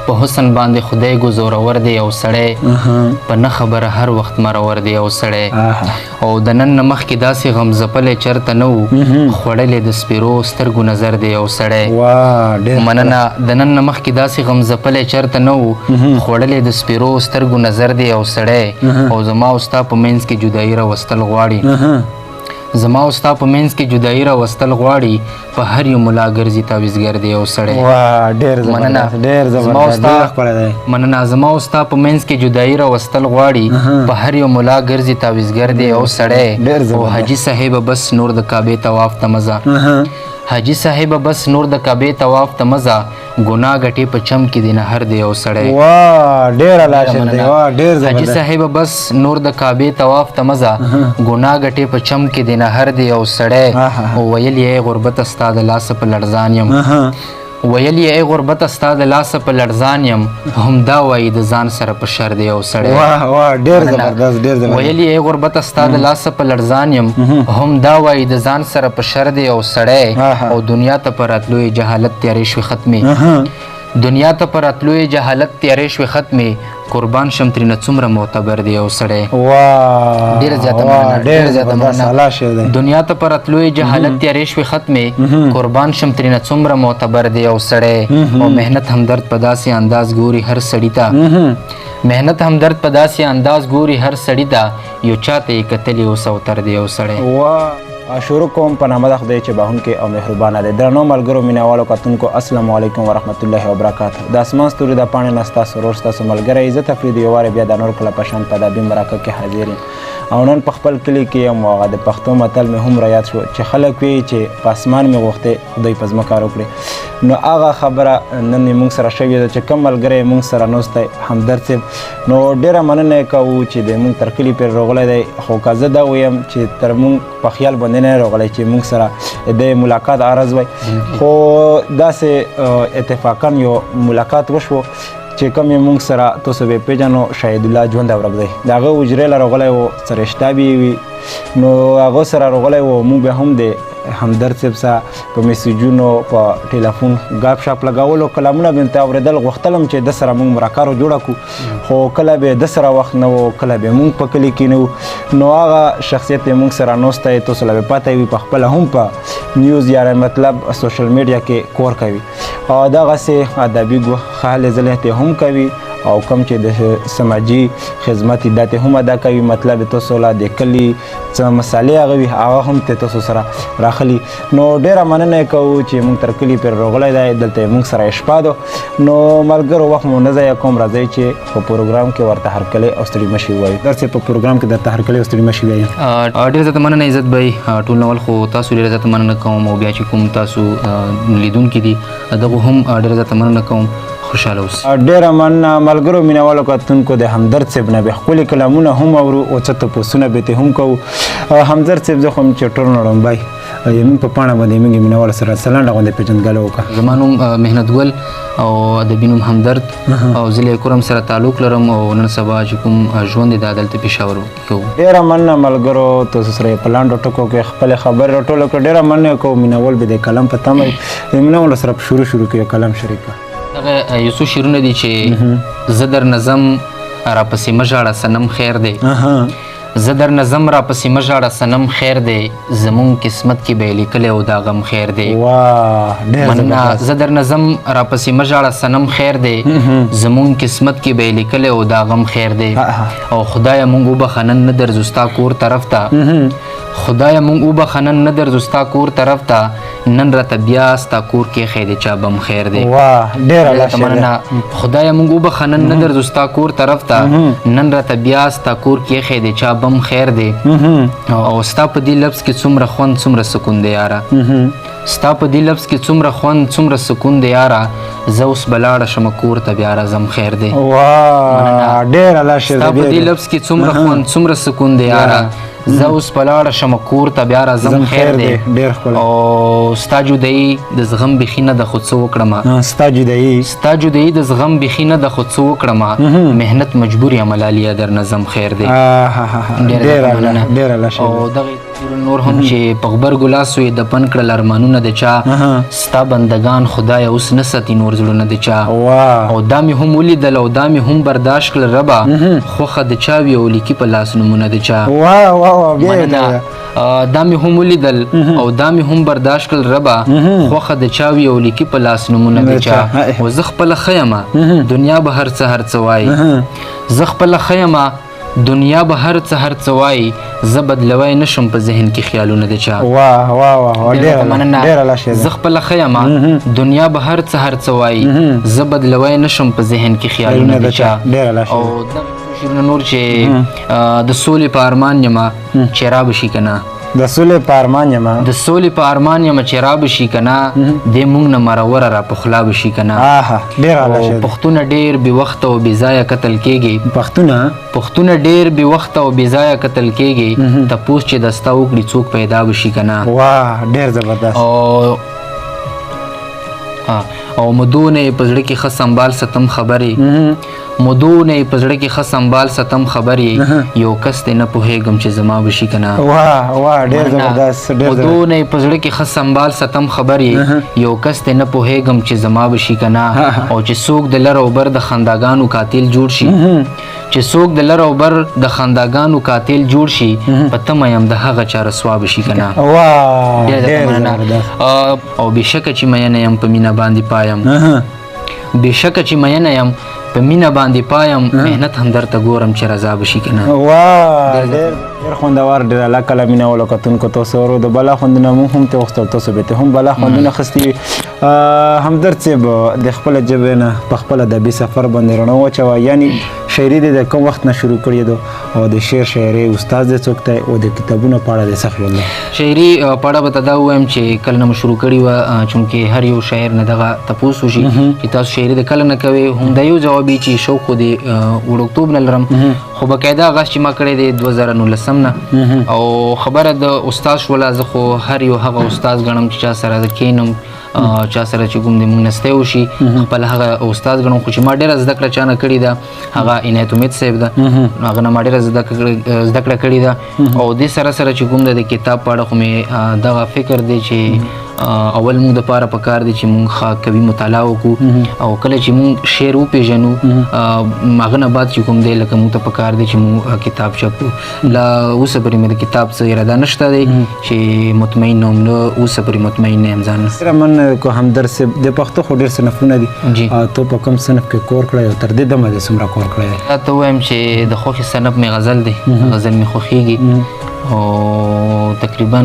په حسن باندې خدای ګو زورور دی او سړی، په نه خبره هر وخت مرور دی او سړی. او د نن نه مخکې داسې غم ځپلی چرته نه و، خوړلی د سپیرو سترګو نظر دی او سړی. مننه. د نن نه مخکې داسې غم ځپلی چرته نه و، خوړلی د سپیرو سترګو نظر دی او سړی. او زما او ستا په منځ کې جدایي راوستل غواړي، زما او ستا په منځ کې جدایي راوستل غواړي، په هر یو ملا ګرځي تعویذګر دی او سړی. ډېر زبردست، ډېر زبردست، ډېر ښکلی دی. مننه. زما او ستا په منځ کې جدایي راوستل غواړي، په هر یو ملا ګرځي تعویذګر دی او سړی. او حاجي صاحب بس نور د کعبې طواف ته مزه، حاجي صاحب بس نور د کعبې طواف ته مزه، ګناه ګټې په چم کې دی نهر دی او سړی. واه ډېر الله شر دی، واه ډېر زبردست. حاجي صاحب بس نور د کعبې طواف ته مزه، ګناه ګټې په چم کې دی نهر دی او سړی. او ویل یې غربت ستا د لاسه په لړزان یم، ویل یې ای غربت ستا د لاسه په لړزان یم، همدا وایي د ځان سره په شر دی او سړی. واه واه ډېر زبردست، ډېر زبردست. ویل یې ای غربت ستا د لاسه په لړزان یم، همدا وایي د ځان سره په شر دی او سړی. او دنیا ته په راتلو یې جهالت تیارې شوې ختمې، دنیا ته په راتلو یې جهالت تیارې شوې ختمې، قربان شم ترینه څومره معتبر دی او سړی. واه ډېر زیاته مننه، ډېر زیاته مننه. دنیا ته په راتلو یې جهالت تیارې شوې ختمې، قربان شم ترینه څومره معتبر دی او سړی. او محنت همدرد په داسې انداز ګوري هر سړي ته، محنت همدرد په داسې انداز ګوري هر سړي ته، یو چاته یې کتلي اوس او تر دی او سړی. واه. شروع کوم په نامه د خدای چې بخښونکی او مهربانه دی. درنو ملګرو، مینهوالو کتونکو، السلام علیکم ورحمت الله وبرکاته. د اسمان ستوري د پاڼې نه ستاسو ورور، ستاسو ملګری عزت افریدي یو وارې بیا د نور کله په شان په ادبي مرکه کې حاضر یم. او نن په خپل کلي کې یم. هغه د پښتو متل مې هم را یاد شو چې خلک وایي چې په اسمان مې غوښتې خدای په ځمکه راوکړې. نو هغه خبره نن یې موږ سره شوې ده چې کوم ملګری موږ سره نوست دی همدرد صاحب، نو ډېره مننه یې کوو چې د موږ تر کلي پورې راغلی دی. خو که زه دا ویم چې تر موږ په خیال باندې نه راغلی چې موږ سره د ملاقات عرض وای، خو داسې اتفاقا یو ملاقات وشو چې کوم یې موږ سره تاسو به پېژنو، شاهد الله ژوند ورک دی. د هغه حجرې له راغلی و، څه رشته به یې وي، نو هغه سره راغلی و. موږ به هم د همدرد صاحب سره په میسجونو، په ټلیفون ګپ شپ لګولو، کلامونه به مې ته اورېدل. غوښتلم چې د سره موږ مرکه جوړه کړو، خو کله به د سره وخت نه و، کله به موږ په کلي کې نه وو. نو هغه شخصیت یې موږ سره نوستی، تاسو له به پته وي، په خپله هم په نیوز یا مطلب سوشل میډیا کې کور کوي، او دغسې ادبي هلې ځلې ته هم کوي، او کوم چې د سماجي خدمت یې داته هم ادا کوي. مطلب تاسو له د کلي څه مسالې هغه وي، هغه هم ته تاسو سره راخلي. نو ډېره مننه یې کوو چې موږ تر کلي پورې راغلی دی، دلته یې موږ سره شپه ده. نو ملګرو وخت مو نه ضایع کوم، راځئ چې په پروګرام کې ورته هرکلی او ستړي مشي ووایو. درسې په پروګرام کې درته هرکلی او ستړي مشي وایو. ډېره زیاته مننه عزت بھائی. ټول نول خو تاسو ډېره زیاته مننه کوم، او بیا چې کوم تاسو لیدونکي دي دغه هم ډېره زیاته مننه کوم. خوشحاله اوسئ. ډېره مننه ملګرو، مینهوالو کتونکو، د همدرد صاحب نه به ښکلي کلامونه هم اورو او څه تپوسونه به ترې هم کوو. همدرد صاحب، زه خو چې ټول ړومبی زموږ په پاڼه باندې موږ مینهوالو سره څه لنډه غوندې پېژندګلو وکړه. زما نوم محنت ګل او ادبي نوم همدرد، او ضلع کرم سره تعلق لرم، او نن سبا چې کوم ژوند دی دا دلته پېښور کوو. ډېره مننه ملګرو، تاسو سره په لنډو ټکو کې خپلې خبرې راټولې کړې. ډېره مننه کوو. مینهوال به د کلام په تمه وي. مینهوالو سره په شروع شروع کې یو کلام شریک کړه. دغه یو څو شعرونه دي چې زه در نظم راپسې مه ژاړه صنم خیر دی، زه در نظم راپسې مه ژاړه صنم خیر دی، زمونږ قسمت کې به یې لیکلی او دا غم خیر دی. واه ډېر مننه. زه در نظم راپسې مه ژاړه صنم خیر دی، زمونږ قسمت کې به یې لیکلی او دا غم خیر دی. او خدایه مونږ وبخښه نن نه درځو ستا کور طرف ته، خدایه مونږ وبخښه نن نه درځو ستا کور طرف ته، نن راته بیا ستا کور کې ښی دی چا بم خیر دی. واه ډېر الله شه مننه. خدایه مونږ وبخښه نن نه درځو ستا کور طرف ته، نن راته بیا ستا کور کې ښی دی چا بم خیر دی. او ستا په دې لفظ کې څومره خوند څومره سکون دی یاره، ستا په دې لفظ کې څومره خوند څومره سکون دی یاره، زه اوس به لاړه شم کور ته بیا راځم خیر دی. واه ډېر الله شه. ستا په دې لفظ کې څومره خوند څومره سکون دی یاره، زه اوس په لاړه شم کور ته بیا راځم خیر دی. ډېر ښکلی. او ستا جدایي د زغم بیخي نه ده خو څه وکړمه، ستا جدایي، ستا جدایي د زغم بیخي نه ده خو څه وکړمه، محنت مجبور یم ملالیه در نظم خیر دی. ډېر الله، ډېر الله. او دغه نور هم چې په غبرګو لاسو یې دفن کړل ارمانونه د چا، ستا بندگان خدای اوس نه ساتي نور زړونه د چا. او دا مې هم ولیدل او دا مې هم برداشت کړل ربه، خوښه د چا وي او لیکي په لاس نومونه د چا. مننه. دا مې هم ولیدل او دا مې هم برداشت کړل ربه، خوښه د چا وي او لیکي په لاس نومونه د چا. او زه خپله ښه یمه دنیا به هر څه هر څه وایي، زه خپله ښه یمه دنیا به هر څه هر څه وایي، زه بدلوی نشم په ذهن کې خیالونه د چا. واه واه واه، ډېره لا شی. زه خپله ښه یمه دنیا به هر څه هر څه وایي، زه بدلوی نشم په ذهن کې خیالونه د چا. او دغه شعرونه نور چې د سولې په ارمان یمه چې را به شي که نه، د سولې په ارمان یمه، د سولې په ارمان یمه چې را به شي که نه، دې مونږ نه مروره را پخلا به شي که نه. ډېر اعلی شعر. پښتونه ډېر بې وخته او بې ځایه قتل کېږي، پښتونه ډېر بې وخته او بې ځایه قتل کېږي، تپوس چې دستا وکړي څوک پیدا به شي که نه. واه ډېر زبردست. او مدونه یې په زړه کې ښه سنبال ستم خبرې، مدونه یې په زړه کې ښه سنبال ستم خبرې، یو کس دی نه پوهېږم چې زما به شي که نه. واه واه ډېر زبردست. مدونه یې په زړه کې ښه سنبال ستم خبرې، یو کس دی نه پوهېږم چې زما به شي که نه. او چې څوک د لر او بر د خنداګانو قاتل جوړ شي، چې څوک د لر او بر د خنداګانو قاتل جوړ شي، په تمه یم د هغه چا رسوا به شي که نه. او بېشکه چې مینه یم په مینه باندې پایم، بېشکه چې مینه یم په مینه باندې پایم، محنت هم درته ګورم چې رضا به شي که نه. واه ډېر ډېر خوندور، ډېر اعلی کلامونه مینهوالو کتونکو تاسو ورو د بلا خوندونه مونږ هم ته وغوښتل، تاسو به ته هم بلا خوندونه اخیستي وي. همدرد صاحب د خپله ژبې نه په خپل ادبي سفر باندې رڼا واچوه، یعنی شاعري دې د کوم وخت نه شروع کړې ده او د شعر شاعرۍ استاد دې څوک دی او د کتابونو په اړه دې څه خیال دی؟ شاعري په اړه به ته دا ووایم چې کله نه مو شروع کړې وه، چونکې هر یو شاعر نه دغه تپوس وشي چې تاسو شاعري د کله نه کوئ، هم دا یو جواب وي چې شوق خو د وړوکتوب نه لرم، خو باقاعده آغاز چې ما کړی دی 2019 نه. او خبره د استاد شوله، زه خو هر یو هغه استاد ګڼم چې چا سره زه کښېنم، چا سره چې کوم د مونږ نستی وشي، خپل هغه استاد ګڼم. خو چې ما ډېره زده کړه چا نه کړې ده هغه عنایت امید صاحب ده، هغه نه ما ډېره زده کړه کړې ده. او دې سره سره چې کوم د کتاب په اړه خو مې دغه فکر دی چې اول موږ دپاره پکار دی چې موږ ښه قوي مطالعه وکړو، او کله چې موږ شعر وپېژنو هغه نه بعد چې کوم دی لکه موږ ته پکار دی چې موږ کتاب چاپ کړو. لا اوسه پورې مې د کتاب څه اراده نشته دی چې مطمئن نه وم، نه اوسه پورې مطمئن نه یم ځان. ډېره مننه کو همدرد صاحب. د پښتو خو ډېر صنفونه دي، ته په کوم صنف کې کور کړی او تر دې دمه دې څومره کور کړی دی؟ تا ته ووایم چې د خوښې صنف مې غزل دی، غزل مې خوښېږي او تقریبا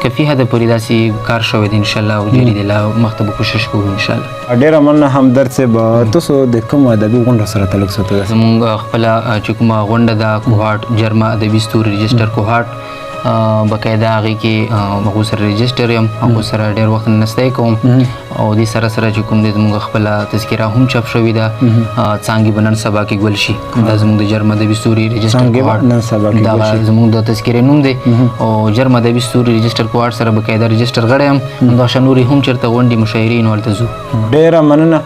کافي حده پورې داسې کار شوی دی انشاءالله، او جاري دی، لا مخته به کوشش کوو انشاءالله. ډېره مننه همدرد صاحب. تاسو د کوم ادبي غونډه سره تعلق ساتلی؟ زموږ خپله چې کومه غونډه ده کوهاټ جرمه ادبي ستوري رجسټر کوهاټ، باقاعده هغې کې هغو سره رجسټر یم، هغو سره ډېر وخت نستی کوم. او دې سره سره چې کوم دی زموږ خپله تذکره هم چاپ شوې ده، څانګې به نن سبا کې ګل شي. دا زموږ د جرم ادبي ستوري رجسټر کوهاټ دغه زموږ د تذکرې نوم دی. او جرم ادبي ستوري رجسټر کوهاټ سره باقاعده رجسټر غړی یم. همدا شان نورې هم چېرته غونډې مشاعرې نو هلته ځو. ډېره مننه.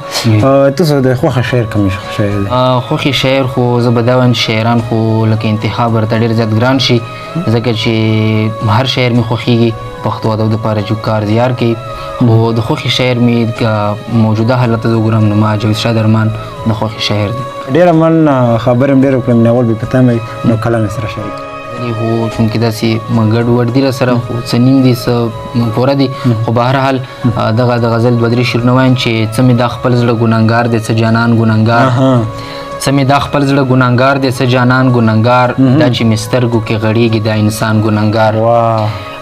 تاسو د خوښه شاعر کوم شاعر دی؟ خوښې شاعر خو زه به دا وایم چې شاعران خو لکه انتخاب ورته ډېر زیات ګران شي، ځکه چې هر شاعر مې خوښېږي پښتو ادب دپاره چې کار زیار کوي. خو د خوښې شاعر مې موجوده حالت ته وګورم نو ما جاوید شاه درمان د خوښې شاعر دی. ډېره مننه، خبرې مې ډېرې وکړې، مینهوال به په تمه وي، نو کلام یې سره شریک کړئ. خو چونکې داسې ګډ وډ دي راسره، خو څه نیم دي څه پوره دي، خو بهرحال دغه د غزل دوه درې شعرونه وایم چې څه مې دا خپل زړه ګنهګار دی، څه جانان ګنهګار، څه مې دا خپل زړه ګنهګار دی، څه جانان ګنهګار، دا چې مې سترګو کې غړېږي دا انسان ګنهګار.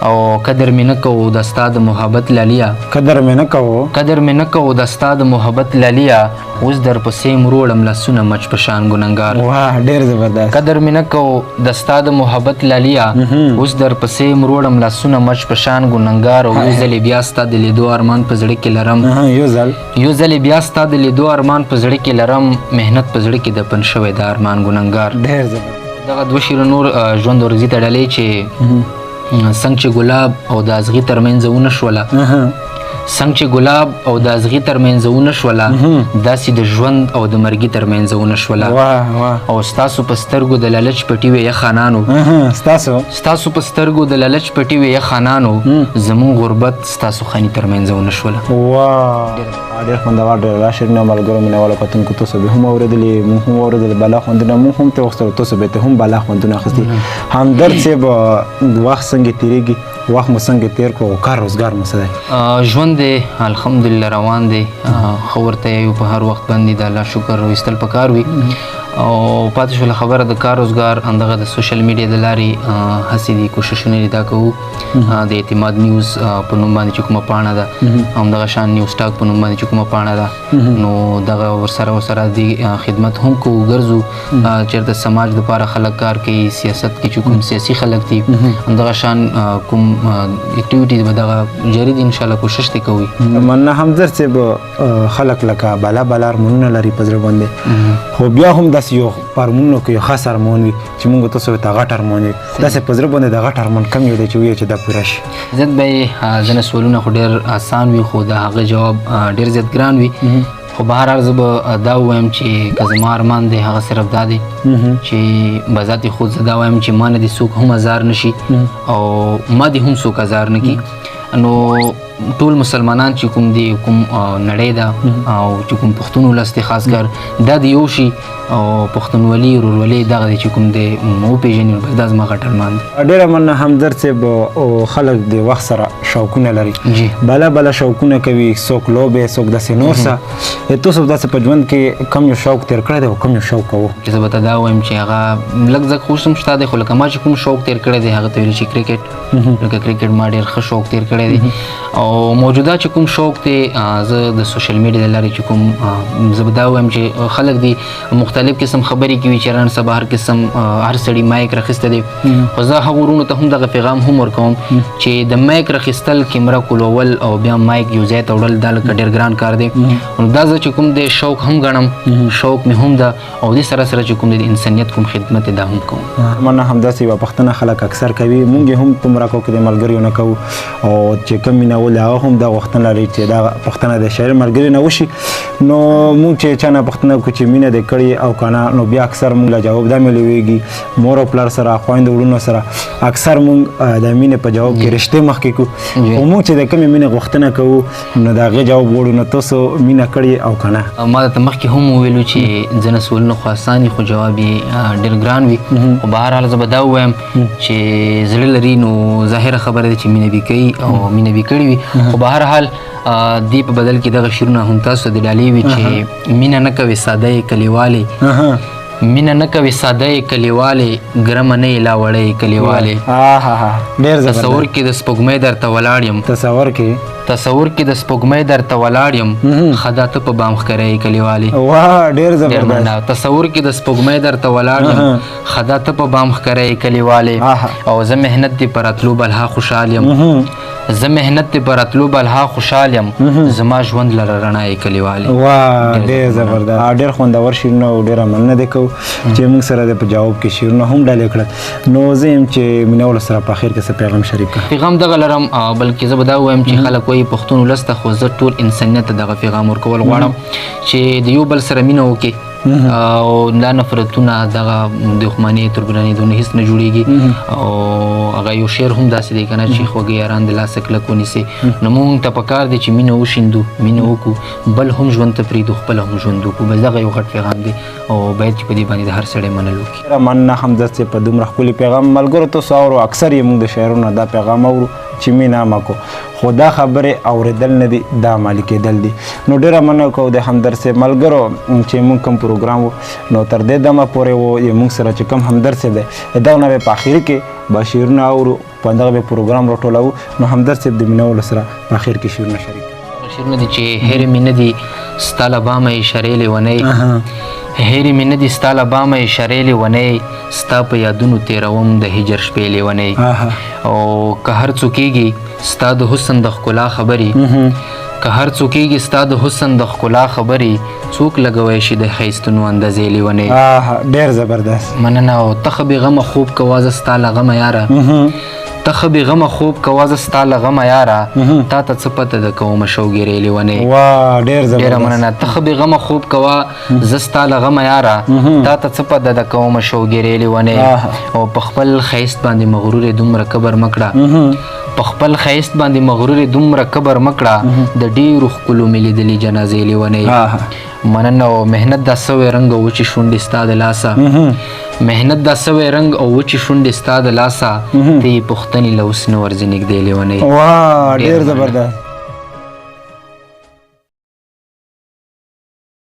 او قدر مې نه کوو د ستا د محبت لالیه، قدر مې نه کوو، قدر مې نه کوو د ستا د محبت لالیه، اوس در پسې مروړم لاسونه مچ په شان ګنهګار. واه ډېر زبردست. قدر مې نه کوو د ستا د محبت لالیه، اوس در پسې مروړم لاسونه مچ په شان ګنهګار. او یو ځلې بیا ستا د لیدو ارمان په زړه کې لرم، یو ځلې بیا ستا د لیدو ارمان په زړه کې لرم، محنت په زړه کې دفن شوی د ارمان ګنهګار. ډېر زبردست. دغه دوه شعرونه نور ژوند ورځي ته ډالۍ چې څنګه چې ګلاب او د ازغي ترمنځ ونه شوله، څنګه چې ګلاب او د ازغي ترمنځ ونه شوله، داسې د ژوند او د مرګي ترمنځ ونه شوله. او ستاسو په سترګو د لالچ پټي وې خانانو، ستاسو په سترګو د لالچ پټي وې خانانو، زمون غربت ستاسو خاني ترمنځ ونه شوله. واه، ډېر خوندور، ډېر لا شیرینه. ملګرو، مینهوالو کتونکو، تاسو به هم اورېدلي، موږ هم اورېدلي، بلا خوندونه موږ هم ترې واخیستل، تاسو به هم بلا خوندونه اخیستي. همدرد صاحب، وخت څنګه تېرېږي؟ وخت مو څنګه تېر کړو او کار روزګار مو څه دی؟ ژوند دی الحمدلله روان دی، ښه ورته یو په هر وخت باندې د الله شکر ویستل پکار وي. او پاتې شوله خبره د کار روزګار، همدغه د سوشل میډیا د لارې هڅې دي، کوششونه دي، دا کوو. د اعتماد نیوز په نوم باندې چې کومه پاڼه ده، همدغه شان نیوز ټاک په نوم باندې چې کومه پاڼه ده، نو دغه ورسره دی خدمت هم کوو، ګرځو چېرته سماج دپاره خلک کار کوي، سیاست کې چې کوم سیاسي خلک دي، همدغه شان کوم اکټیویټي به دغه جاري دي، انشاءالله کوشش دې کوي. مننه همدرد صاحب. خلک لکه بالا بالا ارمانونه لري په زړه باندې، خو بیا هم داسې یو په ارمانونو کې یو خاص ارمان وي چې موږ تاسو ته غټ ارمان وي، داسې په زړه باندې د غټ ارمان کم یو دی چې وایي چې دا پوره شي؟ زیات به یې ځینې سوالونه خو ډېر اسان وي، خو د هغه جواب ډېر زیات ګران وي. خو بهرحال زه به دا ووایم چې که زما ارمان دی هغه صرف دا دی چې بذات خود زه دا وایم چې ما نه دې څوک هم ازار نه شي او ما دې هم څوک ازار نه کړي. نو ټول مسلمانان چې کوم دی، کوم نړۍ ده او چې کوم پښتون ولس دی، خاص کر دا د یو شي او پښتونولي ورورولي دغه دی چې کوم دی مو پېژني، بس دا زما غټ ارمان دی. ډېره مننه همدرد صاحب. او خلک د وخت سره شوقونه لري، بلا بلا شوقونه کوي، څوک لوبې، څوک داسې نور څه. تاسو داسې په ژوند کې کوم یو شوق تېر کړی دی او کوم یو شوق کوو؟ چې زه به ته دا ووایم چې هغه لږ ځک خوش هم شته دی، خو لکه ما چې کوم شوق تېر کړی دی هغه ته ویل شي کرکټ. لکه کرکټ ما ډېر ښه شوق تېر کړی دی. او موجوده چې کوم شوق دی، زه د سوشل میډیا د لارې چې کوم، زه به دا ووایم چې خلک دی مختلف قسم خبرې کوي چې نن سبا هر قسم هر سړي مایک راخیستی دی، خو زه هغو وروڼو ته هم دغه پیغام هم ورکوم چې د مایک راخیستل، کیمره کولول او بیا مایک یو ځای ته وړل دا لکه ډېر ګران کار دی. نو دا زه چې کوم دی شوق هم ګڼم، شوق مې هم ده او دې سره سره چې کوم دی د انسانیت کوم خدمت دی دا هم کوم. مننه. همداسې یوه پوښتنه خلک اکثر کوي، موږ یې هم په مرکو کې د ملګریو نه کوو او چې کوم مینه ول هغه هم دا غوښتنه لري چې دا پوښتنه د شاعر ملګري نه وشي. نو موږ چې چا نه پوښتنه وکړو چې مینه دې کړې او که نه، نو بیا اکثر موږ له جواب دا میلویږي، مور او پلار سره، خویندو وړونو سره اکثر موږ د مینې په جواب کې رشتې مخکې کوو، خو موږ چې د کومې مینې غوښتنه کوو نو د هغې جواب غواړو. نو تاسو مینه کړې او که نه؟ ما درته مخکې هم وویلو چې ځینې سوالونه خو اسان دي خو جواب یې ډېر ګران وي، خو بهرحال زه به دا ووایم چې زړه لري نو ظاهره خبره ده چې مینه به کوي او مینه به کړې وي، خو بهرحال دې په بدل کې دغه شعرونه هم تاسو ته د ډالۍ وي چې مینه نه کوي ساده یې کلیوالې، مینه نه کوي ساده یې کلیوالې، ګرمه نه یې لا وړه یې کلیوالې. ډېر زبردست. تصور کې د سپوږمۍ درته ولاړ یم، تصور کې، تصور کې د سپوږمۍ درته ولاړ یم، خدا ته په بام ښکاره یې کلیوالې. واه، ډېر زبردست. تصور کې د سپوږمۍ درته ولاړ یم، خدا ته په بام ښکاره یې کلیوالې. او زه محنت دې په راتلو بلها خوشحال یم، زه محنت دې په راتلو بلها خوشحال یم، زما ژوند لره رڼا یې کلیوالې. واه، ډېر زبردست، ډېر خوندور شعرونه او ډېره مننه دې کوو چې موږ سره د په جواب کې شعرونه هم ډالۍ کړل. نو زه یم چې مینهوالو سره په اخر کې څه پیغام شریک کړم؟ پیغام دغه لرم، بلکې زه به دا ووایم چې خلک وایي پښتون ولس ته، خو زه ټول انسانیت ته دغه پیغام ورکول غواړم چې د یو بل سره مینه وکړي او دا نفرتونه، دغه دښمنۍ، تربورانۍ دونه هیڅ نه جوړیږي. او هغه یو شعر هم داسې دی که نه چې خوږې یاران د لاسه کلک ونیسي. نو موږ ته پکار دی چې مینه وشیندو، مینه وکړو، بل هم ژوند ته پرېږدو، خپله هم ژوند وکړو. بس دغه یو غټ پیغام دی او باید چې په دې باندې د هر سړی منل وکړي. ډېره مننه همداسې په دومره ښکلي پیغام. ملګرو تاسو اورو، اکثر یې موږ د شاعرونو دا پیغام اورو چې مینه مه کوو، خو دا خبرې اورېدل نه دي، دا عملي کېدل دي. نو ډېره مننه کوو د همدرد صاحب. ملګرو چې موږ کوم پروګرام و نو تر دې دمه پورې و، یې موږ سره چې کوم همدرد صاحب دی دغه نه به په اخري کې به شعرونه اورو، په دغه به پروګرام راټولوو. نو همدرد صاحب د مینهوالو سره په اخر کې شعرونه شریک کړي. شعرونه دي چې هېرې مې نه دي ستا له بامه اشارې لیونۍ، هېرې مې نه دي ستا له بامه اشارې لیونۍ، ستا په یادونو تېروم د هجر شپې لیونۍ. او که هر څو کېږي ستا د حسن د ښکلا خبرې، که هر څو کېږي ستا د حسن د ښکلا خبرې، څوک لګوی شي د ښایستونو اندازې لیونۍ. ډېر زبردست. مننه. او ته ښه بېغمه خوب کوه، زه ستا له غمه یاره، ته ښه بې غمه خوب کوه، زه ستا له غمه یاره، تا ته څه پته ده کومه شوګیرې لیونۍ. واه، ډېر ډېره زبردست. مننه. ته ښه بې غمه خوب کوه، زه ستا له غمه یاره، تا ته څه پته ده کومه شوګیرې لیونۍ. او په خپل ښایست باندې مغرورې دومره کبر مه کړه، په خپل ښایست باندې مغرورې دومره کبر مه کړه، د ډېرو ښکلو مې لیدلې جنازې لیونۍ. مننه. او محنت دا سوی رنګ او وچې شونډې ستا د لاسه، محنت دا سوی رنګ او وچې شونډې ستا د لاسه، ته یې پوښتنې له اوس نه ورځې نږدې لیونۍ. واه، ډېر زبردست.